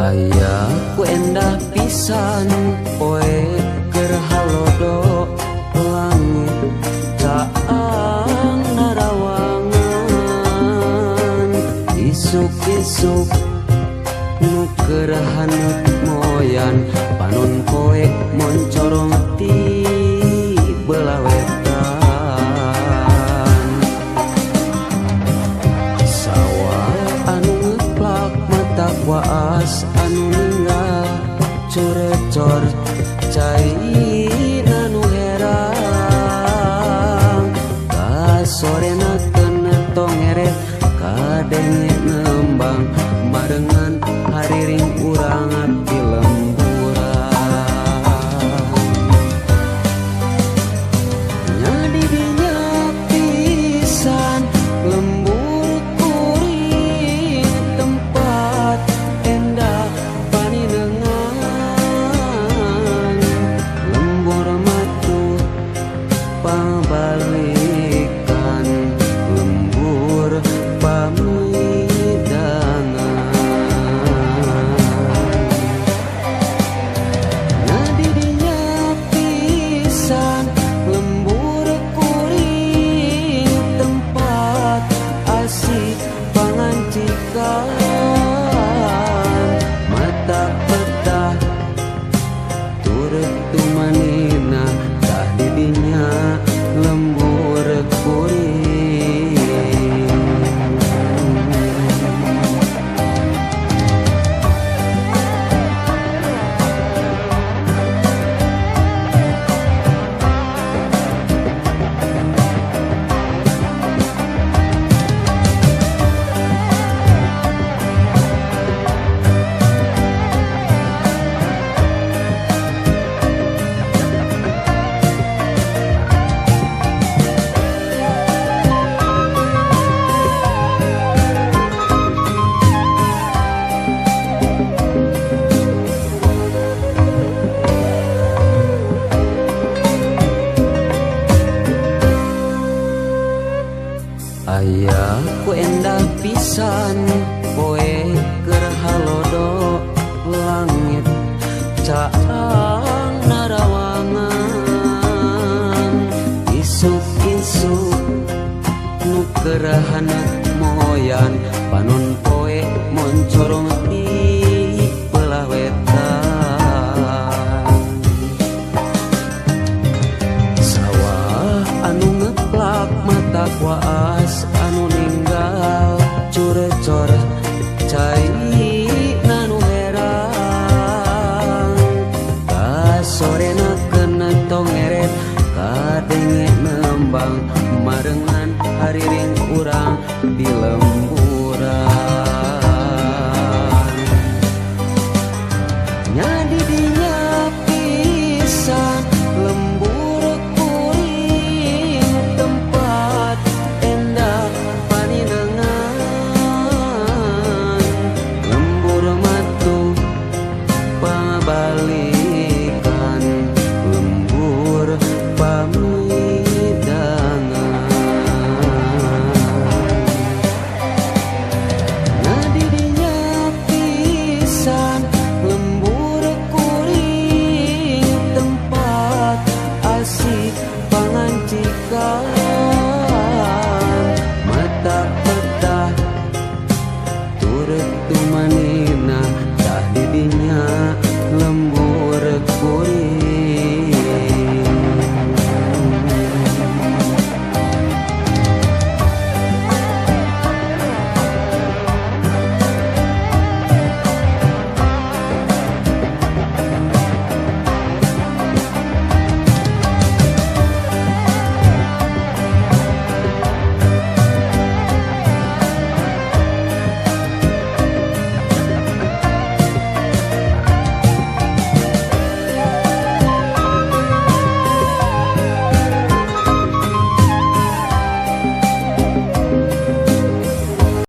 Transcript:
Aya ku endah pisan poe keur halodo langit caang narawangan isuk-isuk nu keur haneut moyan panon poe moncorong ti belah wetan sawah anu ngeplak mata waas anu ninggal curecor cai anu herang kasorena keuna tongeret kadenge nembang barengan hariring urang di lemburan nya didinya pisan lembur kuring tempat endah paninengan lembur matu pabalikan lembur pamidangan nya didinya pisan lembur kuring tempat asik pangancikan mata petah turut tumanina tah didinya lembur kuring. Aya ku endah pisan poe keur halodo langit caang narawangan isuk-isuk nu keur haneut moyan panon poe moncorong.